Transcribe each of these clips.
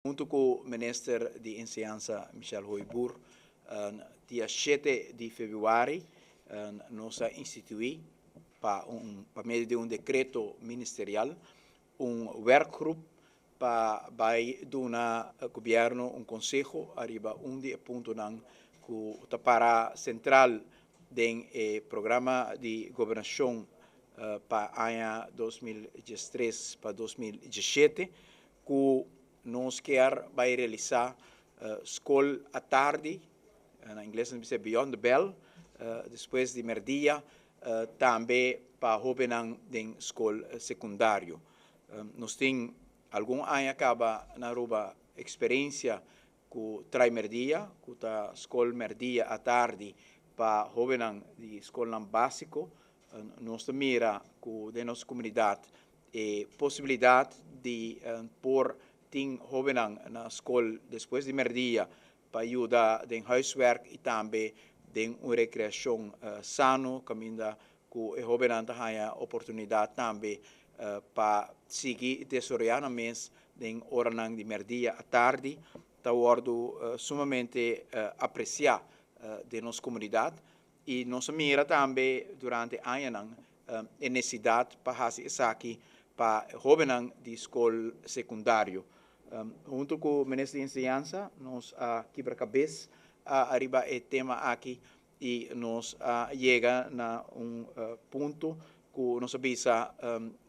Hunto cu Minister di Enseñansa Michelle Hooyboer, dia 7 di februari, nos a institui pa medio di un decreto ministerial un werkgroep pa bay duna gobierno un conseho ariba un di e puntonan cu ta para central den e programa di gobernacion pa aña 2013 pa 2017, cu nos kier bay realisa scol atardi, na ingles nan bisa "beyond the bell", despues di merdia, tambe pa hobennan den scol secundario. Nos tin algun aña caba na Aruba experiencia cu Traimerdia, cu ta scol merdia atardi pa hobennan di scol basico. Nos mira cu den nos comunidad e posibilidad di por tin hobennan na scol despues di merdia pa yuda den huiswerk y tambe den un recreacion sano, caminda cu e hobennan ta haya oportunidad tambe pa sigui desaroya nan mes den oranan di merdia atardi, ta wordo sumamente aprecia den nos comunidad. Y nos mira tambe durante añanan e necesidad pa haci esaki pa hobennan di scol secundario. Hunto cu Minister di Enseñansa, nos a kibra cabes ariba e tema aki y nos a yega na un punto cu nos a bisa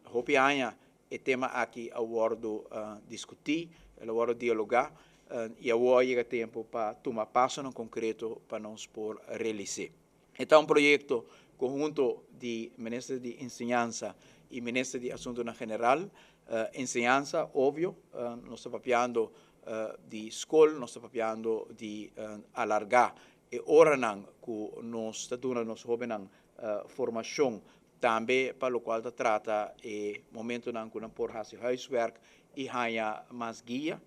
hopi aña e tema aki a wordo discuti, a wordo dialoga y awor yega tempo pa tuma pasonan concreto pa nos por realisa. E ta un proyecto conhunto di Minister di Enseñansa y Minister di Asunto General. Enseñansa, obvio, nos ta papiando di scol, nos ta papiando di alarga e oranan cu nos ta duna nos hobennan formacion, tambe pa locual ta trata e momentonan cu nan por haci huiswerk y haya mas guia.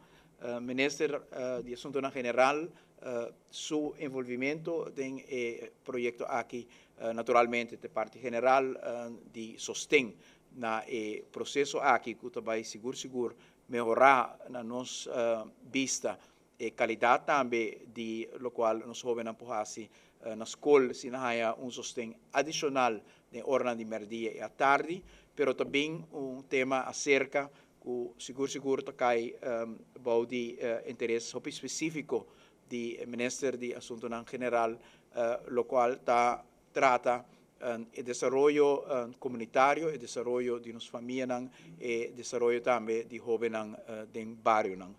Minister di Asunto General su envolvimento den e proyecto aki, naturalmente, di parti general di sosten na e proceso aki, cu tambe sigur sigur mehora na nos bista e calidad tambe di locual nos hobennan por haci na scol, si haya un sosten adicional den ora di merdia y atardi, pero tambe un tema acerca cu sigur sigur ta cay bou di interes specifico di Minister di Asunto General, locual ta trata e desaroyo comunitario, e desaroyo di nos famianan, y desaroyo tambe di hobennan den barionan.